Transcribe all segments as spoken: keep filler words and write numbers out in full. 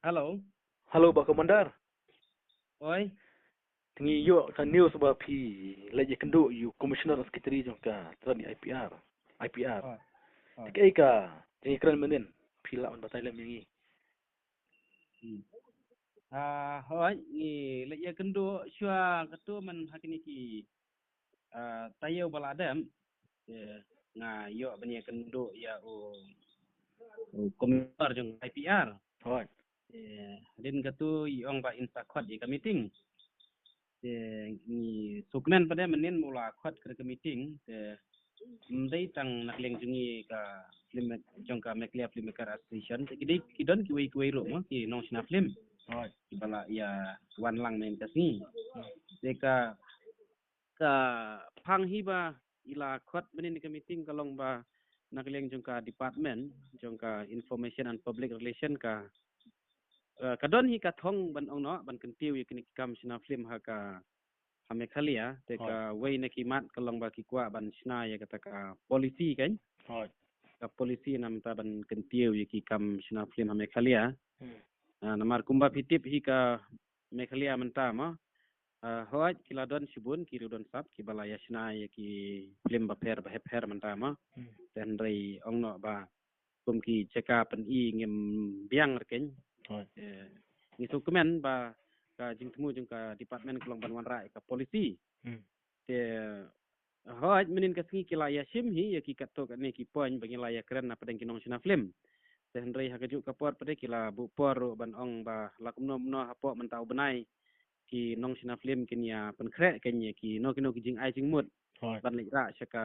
Hello. Hello, Bah Commander. Oi. Te ngi ïoh ka news ba phi leit ïakynduh ïa u Commissioner Secretary jong ka Trai I P R, I P R. Oi. Oi. Te kaei ka jingïakren mynnin, phi lah ban batai lem ïa ngi? Hmm. Ah, hooid, ngi leit ïakynduh shuwa katto man ha kine ki, ah, taïew ba la dep. Te nga ïoh ban ïakynduh ïa u, u Commissioner jong I P R. Hooid. Te hadien katto i ong ba in sa khot ïa ka meeting. Te ngi sngewkmen pat de mynnin ba u la khot ïa ka meeting. Te ym dei tang na ka liang jong ngi ka film, jong ka Meghalaya Filmmaker Association. Te ki dei, ki don kiwei kiwei ruh mo, ki nongshna film. Hooid. Kiba la ïa wan lang mynta ka sngi. Te ka, ka phang hi ba i la khot mynnin ka meeting ka long ba na ka liang jong ka department jong ka Information and Public Relation ka, eh, ka don hi ka thong ban ong noh ban kyntiew ïa kine ki kam shna film ha ka, ha Meghalaya. Te, hooid, kawei na ki mat ka long ba ki kwah ban shna ïa kata ka policy kan. Hooid. Ka policy namar ban kyntiew ïa ki kam shna film ha Meghalaya. Hmm. Ah, namar kumba phi tip hi ka Meghalaya mynta mo. Ah, hooid, ki la don shibun ki riew don sap kiba la ïa shna ïa ki film bapher bapher mynta mo. Hmm. Te hynrei ong noh ba kum ki jaka pyni ngim biang rkeiñ. Hooid. Eh, ngi sngewkmen ba ka jingthmu jong ka department ka long ban wanrah ïa ka policy. Hmm. Te hooid, mynnin ka sngi ki la ïa shim hi ïa ki katto katne ki point ba ngi la ïa kren na pdeng ki nongshna film. Te hynrei ha kajuh ka por pat de ki la buh por ruh ban ong ba la kumno kumno hapoh mynta u bnai ki nongshna film kin ïa pynkhreh kein ïa kino kino ki jingai jingmut, hooid, ban leit rah sha ka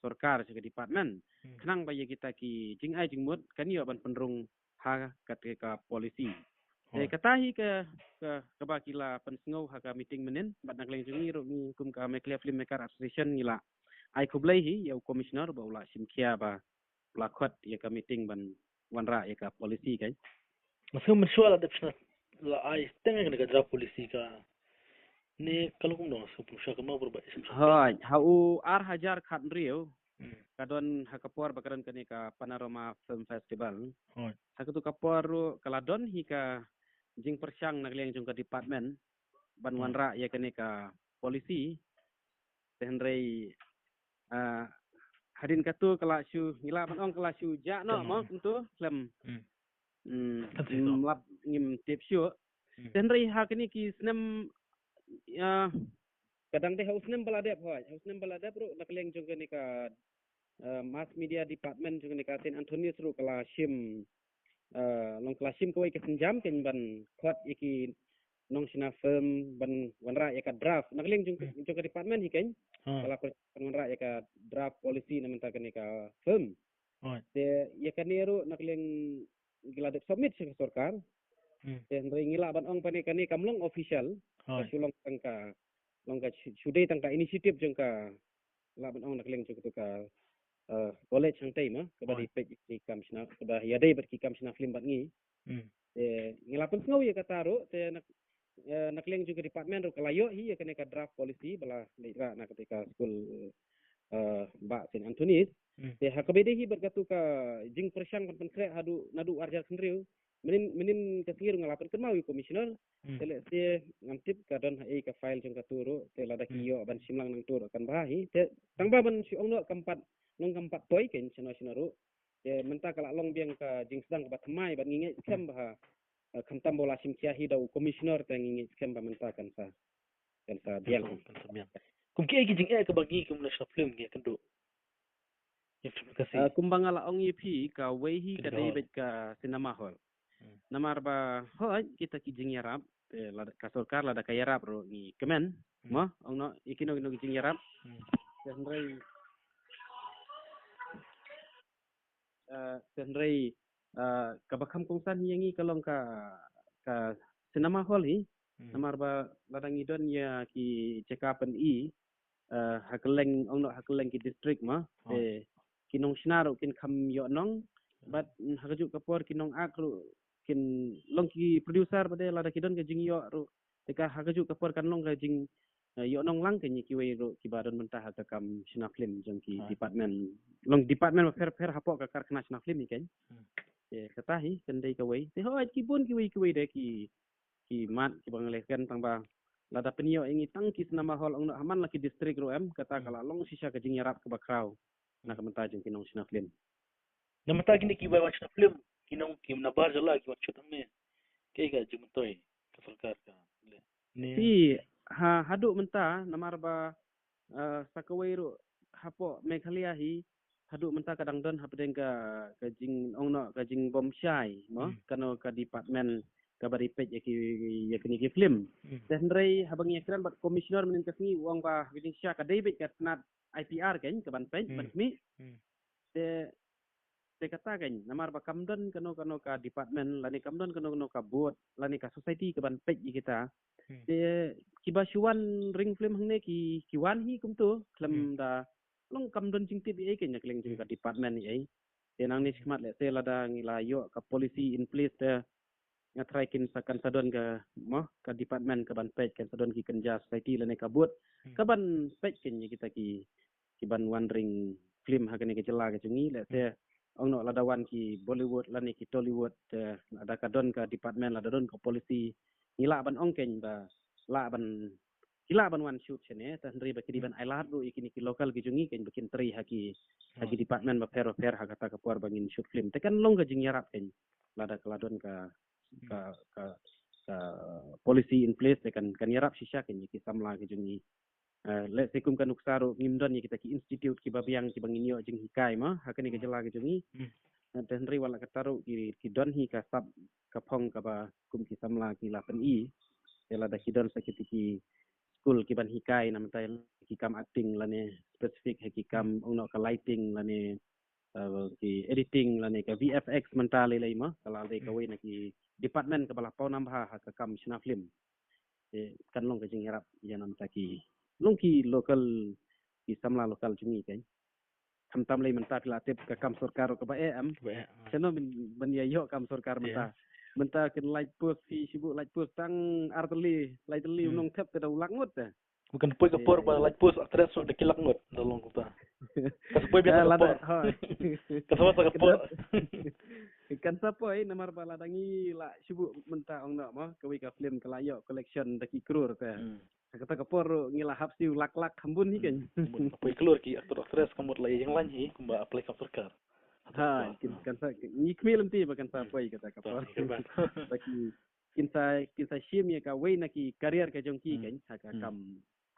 sorkar, sha ka department. Hmm. Khnang ba ïa kita ki jingai jingmut kan ïoh ban pynrung ha kata ka policy. Te, hooid, kata hi ka, ka, kaba ki la pynsngew ha ka meeting mynnin, bad na ka liang jong ngi ruh ngi kum ka Meghalaya Filmmaker Association ngi la ai khublei hi ïa u Commissioner ba u la shim khia ba u la khot ïa ka meeting ban wanrah ïa ka policy kan. Nga sngew mynshuwa la dep shna, la ai teng ïa kane ka draft policy ka, ne ka long kumno, nga sngew pynshai ka ma bor ba. Hooid, ha u ar hajar khathynriew. Hmm. Ka don ha ka por ba ka don kane ka Panorama Film Festival. Hooid. Ha kato ka por ruh ka la don hi ka jingpyrshang na ka liang jong ka department ban, hmm, wanrah ïa kane ka policy. Te hynrei, ah, hadien katto ka la shu, ngi lah ban ong ka la shu jah noh mo kumto, khlem. Hmm. Hmm, khlem shu, hmm, lap ngim tip shuh. Hmm. Te hynrei ha kine ki snem, ah, ka dang dei ha u snem ba la dep, hooid, ha u snem ba la dep ruh na ka liang jong kane ka, ah, mass media department jong kane ka Saint Anthony's ruh ka la shim, ah, long ka la shim kawei ka sienjam kein ban khot ïa ki nongshna film ban wanrah ïa ka draft. Na ka liang jong, hmm, jong ka department hi kein. Ha. Ka la khot ban wanrah ïa ka draft policy na ka bynta kane ka film. Hooid. Te ïa kane ruh na ka liang ki la dep submit sha ka sorkar. Hmm. Te hynrei ngi lah ban ong pat de kane kam long official. Hooid. Ka shu long tang ka, long ka shu, shu dei tang ka initiative jong ka, lah ban ong na ka liang jong kato ka, eh, college hangtei mo, kaba, hooid, dei peit ki kam shna, kaba ïadei bad ki kam shna film bad ngi. Hmm. Te ngi la pynsngew ïa kata ruh, te na, eh, na ka liang jong ka department ruh ka la ïoh hi ïa kane ka draft policy ba la leit rah na kata ka skul, eh, Bah Saint Anthony's. Hmm. Te ha kaba dei hi bad kato ka jingpyrshang ban pynkhreh haduh naduh ar hajar khathynriew. Mynnin, mynnin ka sngi ruh nga la pynkynmaw ïa u Commissioner. Hmm. Te lehse ngam tip ka don haei ka file jong kato ruh, te lada ki, hmm, ïoh ban shim lang nangto ruh kan bha hi. Te tang ba ban shu ong noh kam pat, long kam pat poi kein shano shano ruh. Te mynta ka la long biang ka jingsdang kaba thymmai bad ngi ngeit skhem, hmm, ba ha, eh, khamtam ba u la shim khia hi da u Commissioner te ngi ngeit skhem ba mynta kan sa, kan sa biang. Kan sa, kan sa biang. Kum kiei ki jingeh kaba ngi kum nongshna film ngi ïakynduh? Ïa film Khasi. Ah, kumba nga la ong ïa phi, kawei hi ka dei beit ka cinema hall. Hmm. Namar ba, hooid, kita ki jingïarap, eh, lada ka sorkar lada ka ïarap ruh ngi kmen. Hmm. Mo, ong noh, ïa kino kino ki jingïarap. Hmm. Te hynrei, eh, te hynrei, eh, kaba kham kongsan hi ïa ngi ka long ka, ka cinema hall hi. Hmm. Namar ba lada ngi don ïa ki jaka pyni, eh, ha kylleng, ong noh ha kylleng ki district mo. Oh. Te ki nongshna ruh kin kham ïoh nong. Hmm. Bad, mm, ha kajuh ka por ki nongak ruh kin long ki producer bad de lada ki don ka jingïoh ruh. Te ka ha kajuh ka por kan long ka jing, eh, ïoh nong lang kein ïa kiwei ruh kiba don bynta ha ka kam shna film jong ki, ah, department. Long department bapher bapher hapoh ka karkhana shna film hi kein. Hmm. Te kata hi kan dei kawei. Te hooid ki bun kiwei kiwei de ki ki mat ki ba nga leh kan tang ba lada pynïoh ïa ngi tang ki cinema hall ong noh ha man la ki district ruh em, kata ka la long shisha ka jingïarap kaba khraw na ka bynta jong ki nongshna film. Na mynta kine ki ba wan shna film, ki nong ki na bar jylla ki wan shoot hangne. Kaei ka jingmyntoi ka sorkar ka leh? Phi, ha haduh mynta namar ba, eh, sa kawei ruh hapoh Meghalaya hi haduh mynta ka dang don hapdeng ka ka jing ong noh ka jingbym shai mo, kano ka department kaba dei peit ïa ki ïa kine ki film. Te hynrei haba ngi ïakren bad commissioner mynnin ka sngi u ong ba ka jingshisha ka dei beit ka tnat I P R kan ka ban peit ban khmih. Te te kata kan namar ba kam don kano kano ka department lane kam don kano kano ka board lane ka society ka ban peit ïa kita. Te kiba shu wan ring film hangne ki ki wan hi kumto khlem da long kam don jingtip ïa ei kan ïa ka liang jong ka department ïa ei. Te nangne shakhmat lehse lada ngi la ïoh ka policy in place te nga tharai kin sa kan sa don ka mo ka department ka ban peit kan sa don ki kynja society lane ka board ka ban peit kan ïa kita ki ki ban wan ring film ha kane ka jylla ka jong ngi lehse ong noh lada wan ki Bollywood lane ki Tollywood te lada ka don ka department lada don ka policy ngi lah ban ong kan ba lah ban ki lah ban wan shoot shane te hynrei ba ki dei ban ai lad ruh ïa kine ki local ki jong ngi kan ba kin trei ha ki ha ki department bapher bapher ha kata ka por ba ngin shoot film te kan long ka jingïarap kan lada ka la don ka ka ka ka policy in place te kan kan ïarap shisha kan ïa ki samla ki jong ngi. Eh, lehse kum ka nuksa ruh ngim don ïa kita ki institute kiba biang kiba ngin ïoh jinghikai ma ha kane ka jylla ka jong ngi. Eh, te hynrei wat la katta ruh ki ki don hi ka sap ka phong kaba kum ki samla ki la pyni. Te lada ki don sa kita ki school kiban hikai na mynta ki kam acting lane specific ha ki kam ong noh ka lighting lane, eh, ki editing lane ka V F X mynta lei lei ma ka la dei kawei na ki department kaba la paw nam bha ha ka kam shna film. Te kan long ka jingïarap ïa na mynta ki long ki local ki samla local jong ngi kan. Khamtam lei mynta phi la tip ka kam sorkar kaba eh em. Kaba eh, ah. Kano ban ban ïa ïoh kam sorkar mynta. Mynta kin light post phi shibu light post tang ar tylli, lai tylli u nongthep te da u lak ngut te. Kan poi ka por ba light post actress da ki lak ngut da long kumta. Ka sa poi biang ka por. Ka sa ka por. Kan sa poi namar ba lada ngi la shibu mynta ong noh mo kawei ka film ka la ïoh collection da ki crore te. Kata ka por ruh ngi la hap siew lak lak kham bun hi kan. Kham bun. Ka poi klur ki actor actress ka mut la ïeng lain hi kumba apply kam sorkar. Ha, kin kan sa ngi khmih lynti ba kan sa poi kata ka por. Ba ki kin sa kin sa shim ïa kawei na ki career ka jong ki kan ha ka kam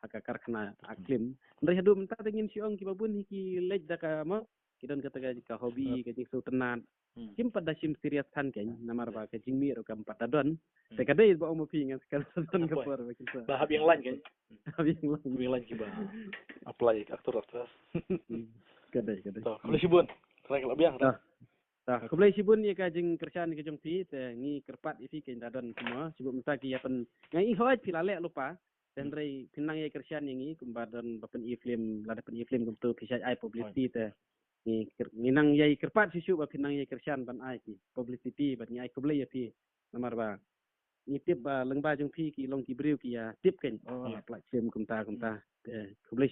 ha ka karkhana acting. Hynrei haduh mynta te ngin shu ong kiba bun hi ki leit da ka mo ki don kata ka hobby ka jingsngewtynnat. Kim pat da shim serious than kan namar ba ka jingmih ruh kam pat da don. Te ka dei ba ong ma phi ngan kan sa don ka por ba kin sa. Ba hap ïeng lain kan. Hap ïeng lain. Hap ïeng lain kiba apply ka actor actress. Ka dei ka dei. To khublei shibun. Trai ka la biang. To khublei shibun ïa ka jingkyrshan ka jong phi te ngi kyrpad ïa phi kan da don kumno shibun mynta ki ïa pyn ngi hoi phi la leh lypa. Te hynrei phin nang ïa kyrshan ïa ngi kumba don ba pyn-i film lada pyn-i film kumto phi shait ai publicity te ngi nang ïa kyrpad shuh shuh ba phin nang ïa kyrshan ban ai ki publicity bad ngi ai khublei ïa phi namar ba ngi tip ba lyngba jong phi ki long ki briew ki ïa tip kan o la pynlait film kumta kumta. Te khublei